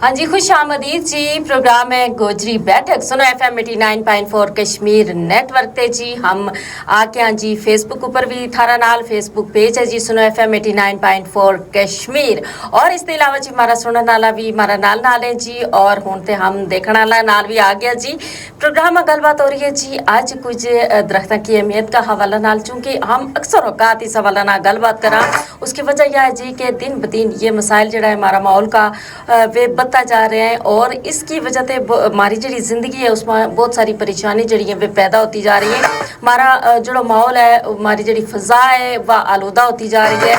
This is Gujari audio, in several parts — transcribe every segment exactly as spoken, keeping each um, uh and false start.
ہاں جی، خوش آمدید جی۔ پروگرام ہے گوجری بیٹھک، سنو ایف ایم ایٹی نائن پوائنٹ فور کشمیر نیٹ ورک تے جی۔ ہم آ کے ہاں جی فیس بک اپر بھی تھارا نال، فیس بک پیج ہے جی، سنو ایف ایم ایٹی نائن پوائنٹ فور کشمیر۔ اور اس تے علاوہ جی ہمارا سنن والا بھی ہمارا نال نال ہے جی، اور ہن تے ہم دیکھن والا نال بھی آ گیا جی۔ پروگرام میں گل بات ہو رہی ہے جی، اج کچھ درختاں کی اہمیت کا حوالہ نال، چونکہ ہم اکثر اوقات اس حوالہ نال گل بات کراں۔ اس کی وجہ یہ ہے جی کہ دن بدن یہ مسائل جڑا ہے ہمارا ماحول کا ویہ بتا جا رہے ہیں، اور اس کی وجہ تے ہماری جڑی زندگی ہے اس میں بہت ساری پریشانی جڑی ہیں ویہ پیدا ہوتی جا رہی ہیں۔ ہمارا جڑا ماحول ہے، ہماری جڑی فضا ہے وہ آلودہ ہوتی جا رہی ہے۔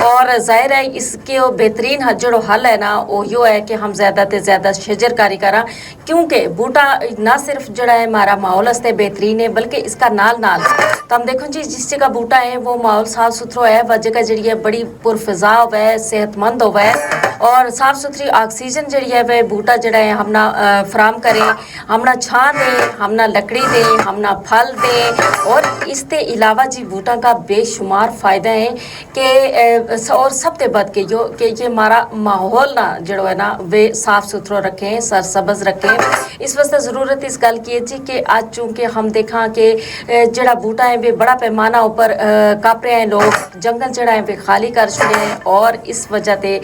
اور ظاہر ہے اس کے بہترین جڑو حل ہے نا، وہ یوہ ہے کہ ہم زیادہ تے زیادہ شجر کاری کراں۔ کیونکہ بوٹا نہ صرف جڑا ہے ہمارا ماحول واسطے بہترین ہے، بلکہ اس کا نال نال تم دیکھو جی، جس جگہ بوٹا ہے وہ ماحول صاف ستھرو ہے، وہ جگہ جڑی ہے بڑی پرفضا ہووے، صحت مند ہووے، اور صاف ستھری آکسیجن جڑی ہے وہ بوٹا جڑا ہے ہم نا فراہم کریں، ہم نا چھاں دیں، ہم نا لکڑی دیں، ہم نا پھل دیں۔ اور اس تے علاوہ جی بوٹا کا بے شمار فائدہ ہیں کہ اور سب تے بد کے یوہ کہ یہ ہمارا ماحول نا جڑو ہے نا وہ صاف ستھرو رکھیں، سرسبز رکھیں۔ اس واسطے ضرورت اس گل کی ہے جی کہ اج چونکہ ہم دیکھاں کہ جڑا بوٹا ہیں وہ بڑا پیمانہ اپر کاپ رہے ہیں، لوگ جنگل جڑا ہیں وہ خالی کر چھڑے ہیں، اور اس وجہ تے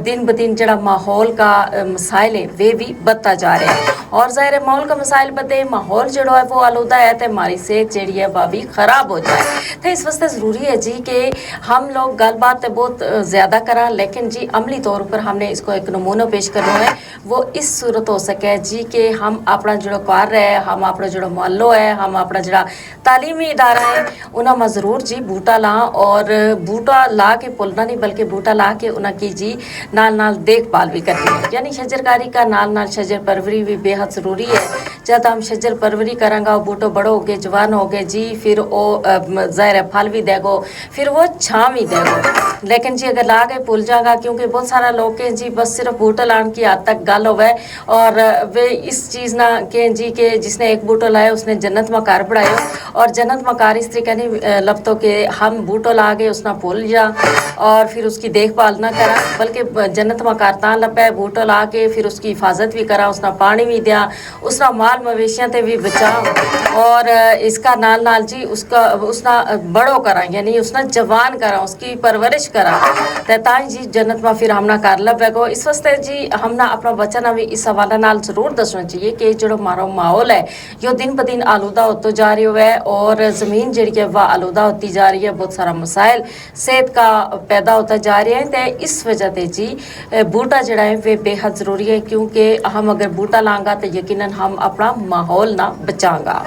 دن بدن جڑا ماحول کا مسائل ہیں وہ بھی بدتا جا رہے ہیں۔ اور ظاہر ہے ماحول کا مسائل بدے، ماحول جڑو ہے وہ آلودہ ہے تے ہماری صحت جڑی ہے وہ بھی خراب ہو جائے۔ تے اس واسطے ضروری ہے جی کہ ہم لوگ گل بات تے بہت زیادہ کراں، لیکن جی عملی طور پر ہم نے اس کو ایک نمونو پیش کرنو ہے۔ وہ اس صورت ہو سکے جی کہ ہم اپنا جڑو گھر ہے، ہم اپنا جڑو محلو ہے، ہم اپنا جڑا تعلیمی ادارہ ہے، انہاں ما ضرور جی بوٹا لاں۔ اور بوٹا لا کے پلنا نہیں بلکہ بوٹا لا کے انہاں کی جی نال نال دیکھ بھال بھی کرنی ہے۔ یعنی شجر کاری کا نال نال شجر پروری بھی بے حد ضروری ہے۔ جد ہم شجر پروری کراں گا، بوٹو بڑو ہو گئے، جوان ہو گئے جی، پھر وہ ظاہر ہے پھل بھی دے گو، پھر وہ چھاں بھی دے گو۔ لیکن جی اگر لا کے پل جاں گا، کیونکہ بہت سارا لوگ کہیں جی بس صرف بوٹا لان کی حد تک گل ہووے، اور وہ اس چیز نا کہیں جی کہ جس نے ایک بوٹو لایا اس نے جنت ما گھر بنایو۔ اور جنت ما گھر اس طریقے نہیں لبتو کہ ہم بوٹو لا کے اس نا پل جاں اور پھر اس کی دیکھ بھال نہ کراں، بلکہ جنت ما گھر تاں لبے بوٹو لا کے پھر اس کی حفاظت بھی کراں، اس نا پانی بھی دیاں، اس نا مال مویشیاں تے بھی بچاں، اور اس کا نال نال جی اس کا اس نا بڑو کراں، یعنی اس نا جوان کراں، اس کی پرورش کراں، تے تاں جی جنت ما پھر ہم نا گھر لبے گو۔ اس واسطے جی ہم نا اپنا بچہ نا بھی اس حوالہ نال ضرور دسنا چاہیے کہ جڑو ہمارو ماحول ہے یوہ دن بدن آلودہ ہوتو جا رہیو ہے، اور زمین جڑی ہے وہ آلودہ ہوتی جا رہی ہے، بہت سارا مسائل صحت کا پیدا ہوتا جا رہیا ہیں۔ تے اس وجہ تے جی بوٹا جڑا ہے وہ بے حد ضروری ہے، کیونکہ ہم اگر بوٹا لاں گا تو یقینا ہم اپنا ماحول نا بچاں گا۔